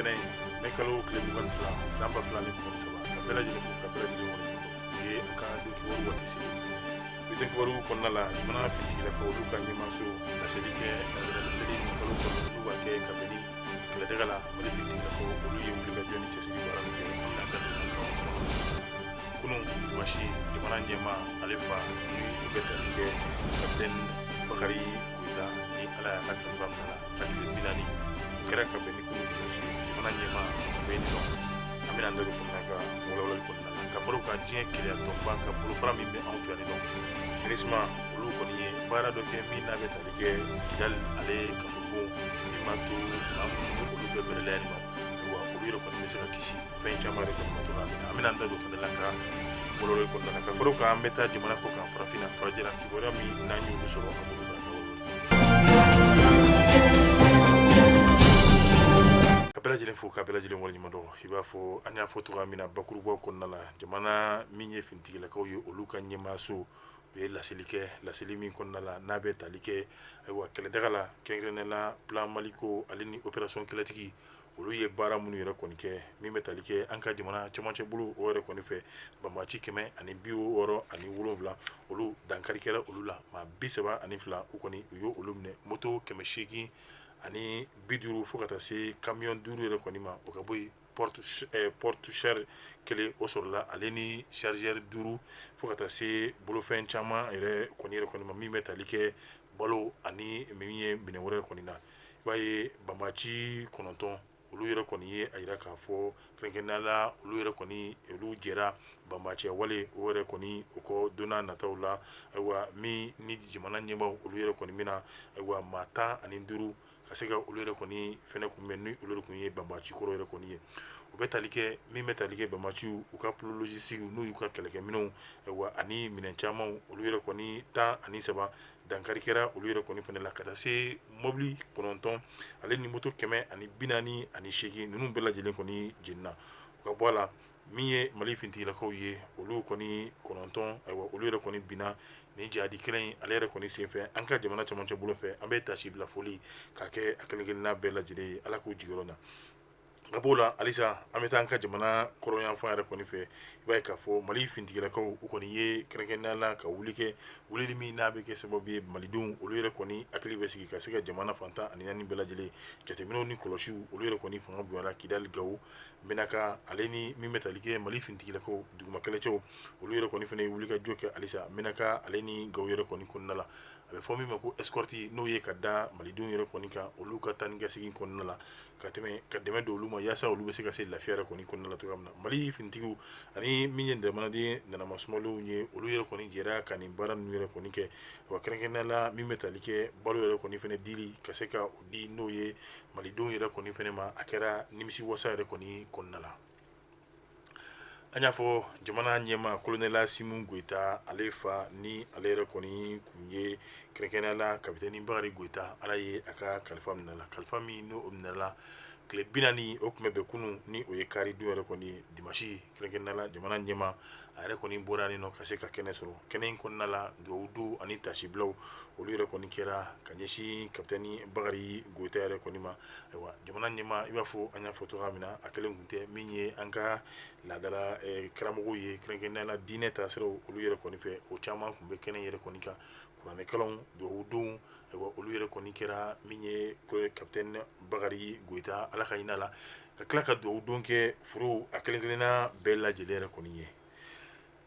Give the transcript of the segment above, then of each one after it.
tɛnɛn ye, mɛ kalo tile 22, san 2023. Ka bɛɛ lajɛlen fo, ka bɛɛ lajɛlen waleɲuman dɔn. O ye an ka don kibaru waati se. Bi don kibaru kɔnɔna la, jamana finitigilakaw olu ka ɲɛmaaso laseli kɛ, laseli ni kalo kɔnɔ n'u b'a kɛ ka bɛn ni kɛlɛtɛgɛ la. Mali finitigilakaw olu ye wulikajɔ ni cɛsiri baara min kɛ, an bɛna da don o kan. Kunun dimanche, jamana ɲɛmaa ale fa ni o bɛ tali kɛ kapitɛni Bakari Goyita, ni Ala y'a ka kalifa minɛ la ka tile 40, o kɛra ka bɛn ni kunun dimanche ye. Jamana ɲɛmaa o bɛ yen nɔ, an bɛna an da don fana ka walawalali kɔnɔna la ka fara o kan. Diɲɛ kelenya tɔnba ka bolofara min bɛ anw fɛ yan nɔ, MINUSMA, olu kɔni ye baara dɔ kɛ min n'a bɛ tali kɛ Kidali ale kasobon min b'a to maa minnu olu bɛ bɛrɛla yan nɔ, wa olu yɛrɛ kɔni bɛ se ka kisi fɛn caman yɛrɛ kɔni ma cogoya min na. An bɛna an da don fana la ka walawalali kɔnɔna la ka fara o kan. An bɛ taa jamana kɔ kan, farafinna, farajɛla, kibaruya min n'an y'olu sɔrɔ, an b'olu fana ka walawalali. Ka bɛɛ lajɛlen fo, ka bɛɛ lajɛlen waleɲuman dɔn. I b'a fɔ an y'a fɔ cogoya min na bakurubaw kɔnɔna la, jamana min ye finitigilakaw ye, olu ka ɲɛmaaso u ye laseli kɛ, laseli min kɔnɔna la n'a bɛ tali kɛ, ayiwa, kɛlɛdaga la, kɛrɛnkɛrɛnnenya la plan Maliko ale ni opération kɛlɛtigi, olu ye baara minnu yɛrɛ kɔni kɛ min bɛ tali kɛ an ka jamana cɛmancɛ bolo o yɛrɛ kɔni fɛ. Banbaanci 167, olu dankari kɛra olu la, maa 32 u kɔni u y' olu minɛ, moto 850 fo ka taa se camion 5 yɛrɛ kɔni ma, o ka bɔ yen, porte-char kelen o sɔrɔla, ale ni chargeur 5, fo ka taa se bolofɛn caman yɛrɛ kɔni ma min bɛ tali kɛ balo ani min ye minɛn wɛrɛ kɔni na. I b'a ye banbaanci 9, olu yɛrɛ kɔni ye a jira k'a fɔ kɛrɛnkɛrɛnnenya la, olu yɛrɛ kɔni olu jɛra banbaanciya wale o yɛrɛ kɔni o kɔ. Don nataw la, ayiwa, min ni jamana ɲɛmaaw olu yɛrɛ kɔni bɛna, ayiwa, maa 15 ka se ka olu yɛrɛ kɔni fɛnɛ kunbɛn, ni olu yɛrɛ kɔni ye banbaanci kɔrɔ yɛrɛ kɔni ye. O bɛ tali kɛ min bɛ tali kɛ banbaanciw u ka logistique, n'u y'u ka kɛlɛkɛminɛnw, ayiwa, ani minɛn caman, olu yɛrɛ kɔni 13, dankari kɛra olu yɛrɛ kɔni fana la, ka taa se mobili 9 ale ni moto 148, ninnu bɛɛ lajɛlen kɔni jenina. O ka bɔ a la, min ye Mali finitigilakaw ye, olu kɔni 9, ayiwa, olu yɛrɛ kɔni binna nin jihadi kelen in ale yɛrɛ kɔni senfɛ an ka jamana cɛmancɛ bolo fɛ. An bɛ taasibila foli ka kɛ a kelen kelenna bɛɛ lajɛlen ye, Ala k'u jigiyɔrɔ na. Ka b'o la halisa, an bɛ taa an ka jamana kɔrɔnyanfan yɛrɛ kɔni fɛ. I b'a ye k'a fɔ Mali finitigilakaw u kɔni ye kɛrɛnkɛrɛnnenya la ka wuli kɛ, wulili min n'a bɛ kɛ sababu ye malidenw olu yɛrɛ kɔni hakili bɛ sigi ka se ka jamana fan 14 bɛɛ lajɛlen jateminɛw ni kɔlɔsiw, olu yɛrɛ kɔni fanga bonyara Kidali, Gawo, Menaka, ale ni min bɛ tali kɛ Mali finitigilakaw duguma kɛlɛcɛw, olu yɛrɛ kɔni fana ye wuli ka jɔ kɛ halisa Menaka ale ni Gawo yɛrɛ kɔni kɔnɔna la. A bɛ fɔ min ma ko escorte, n'o ye ka da malidenw yɛrɛ kɔni kan olu ka taa ni ka segin kɔnɔna la, ka tɛmɛ ka dɛmɛ don olu ma yaasa olu bɛ se ka se lafiya yɛrɛ kɔni kɔnɔna la cogoya min na. Mali finitigiw ani min ye jamanaden nanama sumalenw ye, olu yɛrɛ kɔni jɛra ka nin baara ninnu yɛrɛ kɔni kɛ. Wa kɛrɛnkɛrɛnnenya la, min bɛ tali kɛ balo yɛrɛ kɔni fana dili ka se ka o di, n'o ye malidenw yɛrɛ kɔni fana ma, a kɛra nimisi wasa yɛrɛ kɔni kɔnɔna la. An y'a fɔ jamana ɲɛmaa kolonɛli Asimi Goyita ale fa, ni ale yɛrɛ kɔni kun ye kɛrɛnkɛrɛnnenya la kapitɛni Bakari Goyita, Ala ye a ka kalifa minɛ la. Kalifa min n'o minɛ la tile 40, o tun bɛ bɛn kunun, ni o ye kari don yɛrɛ kɔni dimanche. Kɛrɛnkɛrɛnnenya la jamana ɲɛmaa a yɛrɛ kɔni bɔra nin nɔ ka se ka kɛnɛ sɔrɔ. Kɛnɛ in kɔnɔna la, dugawu don ani tasibilaw olu yɛrɛ kɔni kɛra ka ɲɛsin kapitɛni Bakari Goyita yɛrɛ kɔni ma. Ayiwa, jamana ɲɛmaa, i b'a fɔ an y'a fɔ cogoya min na, a kelen tun tɛ min ye an ka laadala karamɔgɔw ye, kɛrɛnkɛrɛnnenya la diinɛ taasiraw olu yɛrɛ kɔni fɛ, o caman tun bɛ kɛnɛ yɛrɛ kɔni kan. Kuranɛkalanw, dugawu donw, ayiwa, olu yɛrɛ kɔni kɛra min ye kapitɛni Bakari Goyita, Ala ka hinɛ la, ka tila ka dugawu don kɛ furu a kelen kelenna bɛɛ lajɛlen yɛrɛ kɔni ye.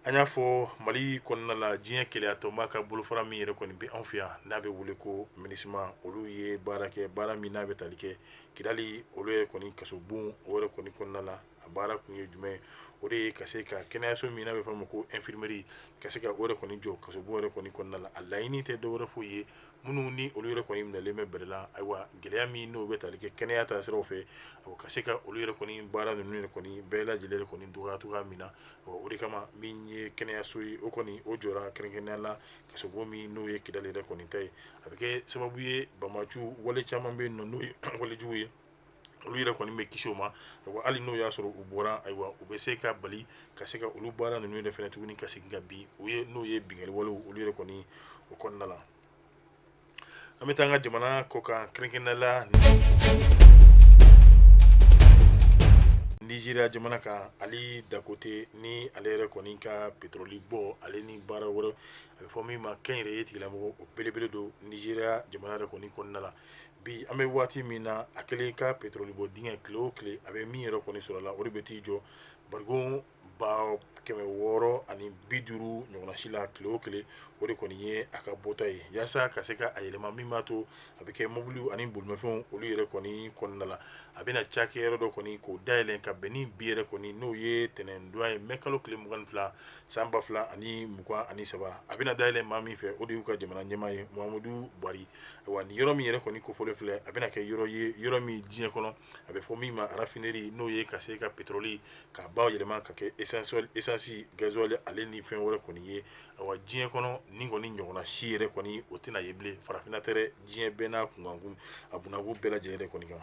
An y'a fɔ Mali kɔnɔna la, diɲɛ kelenya tɔnba ka bolofara min yɛrɛ kɔni bɛ anw fɛ yan n'a bɛ wele ko MINUSMA, olu ye baara kɛ, baara min n'a bɛ tali kɛ Kidali olu yɛrɛ kɔni kasobon o yɛrɛ kɔni kɔnɔna la. A baara kun ye jumɛn ye? O de ye ka se ka kɛnɛyaso min n'a bɛ f'a ma ko infirmerie, ka se ka o yɛrɛ kɔni jɔ kasobon yɛrɛ kɔni kɔnɔna la. A laɲini tɛ dɔwɛrɛ foyi ye, minnu ni olu yɛrɛ kɔni minɛlen bɛ bɛrɛ la, ayiwa, gɛlɛya min n'o bɛ tali kɛ kɛnɛya taasiraw fɛ, ka se ka olu yɛrɛ kɔni baara ninnu yɛrɛ kɔni bɛɛ lajɛlen yɛrɛ kɔni dɔgɔya cogoya min na. O de kama min ye kɛnɛyaso ye, o kɔni o jɔra kɛrɛnkɛrɛnnenya la kasobon min n'o ye Kidali yɛrɛ kɔni ta ye. A bɛ kɛ sababu ye banbaanci wale caman bɛ yen nɔ, n'o ye walejugu ye, olu yɛrɛ kɔni bɛ kisi o ma. Hali n'o y'a sɔrɔ u bɔra, ayiwa, u bɛ se ka bali ka se ka olu baara ninnu yɛrɛ fana tuguni ka segin ka bin u ye, n'o ye binkanni walew olu yɛrɛ kɔni o kɔnɔna la. An bɛ taa an ka jamana kɔkan, kɛrɛnkɛrɛnnenya la Nizeriya jamana kan, Ali Dangote ni ale yɛrɛ kɔni ka pétrole bɔ ale ni baara wɛrɛ, a bɛ fɔ min ma kɛnyɛrɛye tigilamɔgɔ, o belebele don Nizeriya jamana yɛrɛ kɔni kɔnɔna la. Bi an bɛ waati min na, a kelen ka pétrole bɔ dingɛ, tile o tile a bɛ min yɛrɛ kɔni sɔrɔ la, o de bɛ t'i jɔ barigon 650 ɲɔgɔnna si la tile o tile. O de kɔni ye a ka bɔta ye yaasa ka se ka a yɛlɛma min b'a to a bɛ kɛ mobili ani bolimafɛnw olu yɛrɛ kɔni kɔnɔna la. A bɛna cakɛ yɔrɔ dɔ kɔni k'o dayɛlɛn ka bɛn ni bi yɛrɛ kɔni, n'o ye tɛnɛndonya ye, mɛ kalo tile 22 san 2023. A bɛna dayɛlɛn maa min fɛ, o de y'u ka jamana ɲɛmaa ye, Muhammadu Buhari. Wa nin yɔrɔ min yɛrɛ kɔni kofɔlen filɛ, a bɛna kɛ yɔrɔ ye, yɔrɔ min diɲɛ kɔnɔ a bɛ fɔ min ma raffinerie, n'o ye ka se ka pétrole k'a bayɛlɛma ka kɛ essence, gasoil ale ni fɛn wɛrɛ kɔni ye. Awa, diɲɛ kɔnɔ nin kɔni ɲɔgɔnna si yɛrɛ kɔni o tɛna ye bilen. Farafinna tɛ dɛ, diɲɛ bɛɛ n'a kunkankun a bunakun bɛɛ lajɛlen yɛrɛ kɔni kan.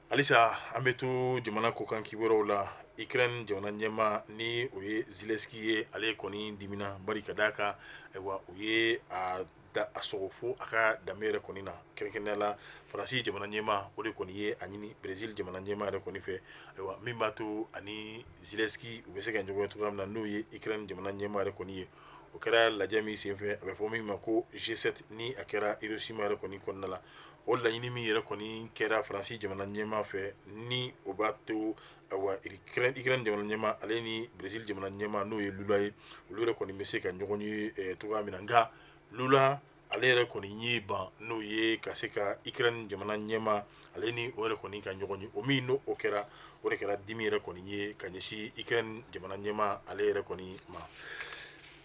Halisa an bɛ to jamana kɔkan kibaruyaw la. Ukraine jamana ɲɛmaa, ni o ye Zelensky ye, ale kɔni dimina bari ka d'a kan, ayiwa, u ye a da a sɔgɔ fo a ka danbe yɛrɛ kɔni na. Kɛrɛnkɛrɛnnenya la, Faransi jamana ɲɛmaa, o de kɔni ye a ɲini Brésil jamana ɲɛmaa yɛrɛ kɔni fɛ, ayiwa, min b'a to ani Zelensky u bɛ se ka ɲɔgɔn ye cogoya min na, n'o ye Ukraine jamana ɲɛmaa yɛrɛ kɔni ye. O kɛra lajɛ min senfɛ, a bɛ fɔ min ma ko G7, ni a kɛra Hiroshima yɛrɛ kɔni kɔnɔna la. O laɲini min yɛrɛ kɔni kɛra Faransi jamana ɲɛmaa fɛ, ni o b'a to, ayiwa, Ukraine jamana ɲɛmaa ale ni Brésil jamana ɲɛmaa, n'o ye Lula ye, olu yɛrɛ kɔni bɛ se ka ɲɔgɔn ye cogoya min na. Nka Lula ale yɛrɛ kɔni y'i ban, n'o ye ka se ka Ukraine jamana ɲɛmaa ale ni o yɛrɛ kɔni ka ɲɔgɔn ye. O min n'o o kɛra, o de kɛra dimi yɛrɛ kɔni ye ka ɲɛsin Ukraine jamana ɲɛmaa ale yɛrɛ kɔni ma.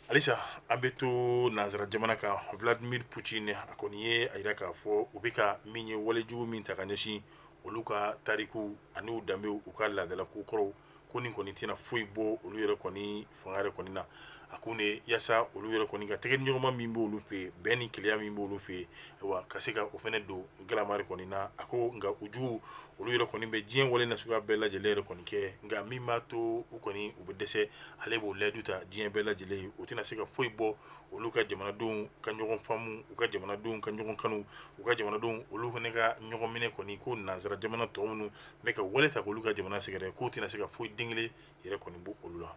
Halisa an bɛ to nansara jamana kan. Vladimir Poutine, a kɔni ye a jira k'a fɔ u bɛ ka min ye walejugu min ta ka ɲɛsin olu ka tariku ani u danbew, u ka laadalako kɔrɔw, ko nin kɔni tɛna foyi bɔ olu yɛrɛ kɔni fanga yɛrɛ kɔni na. A ko ne yaasa olu yɛrɛ kɔni ka tɛgɛdiɲɔgɔnma min b'olu fɛ yen, bɛn ni kelenya min b'olu fɛ yen, wa ka se ka o fana don galama yɛrɛ kɔni na. A ko nka u jugu olu yɛrɛ kɔni bɛ diɲɛ wale nasuguya bɛɛ lajɛlen yɛrɛ kɔni kɛ, nka min b'a to u kɔni u bɛ dɛsɛ, ale b'o layidu ta diɲɛ bɛɛ lajɛlen ye, o tɛna se ka foyi bɔ olu ka jamanadenw ka ɲɔgɔn faamu, u ka jamanadenw ka ɲɔgɔn kanu, u ka jamanadenw olu fana ka ɲɔgɔn minɛ kɔni. Ko nansara jamana tɔ minnu bɛ ka wale ta k'olu ka jamana sɛgɛrɛ, k'o tɛna se ka foyi den kelen yɛrɛ kɔni bɔ olu la.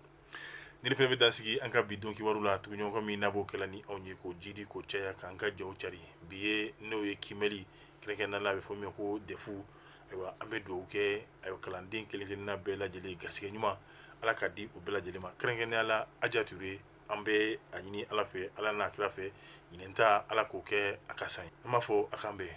Nin fana bɛ dan sigi an ka bi don kibaru la. Tuguɲɔgɔn min n'a b'o kɛla ni anw ye k'o jidi k'o caya k'an ka jaw cari bi ye, n'o ye kiimɛli, kɛrɛnkɛrɛnnenya la a bɛ fɔ min ma ko DEF. Ayiwa, an bɛ dugawu kɛ, ayiwa, kalanden kelen kelenna bɛɛ lajɛlen, garisɛgɛ ɲuman Ala ka di u bɛɛ lajɛlen ma, kɛrɛnkɛrɛnnenya la Aja Ture. An bɛ a ɲini Ala fɛ, Ala n'a kira fɛ, ɲinan ta Ala k'o kɛ a ka san ye. An b'a fɔ a k'an bɛn.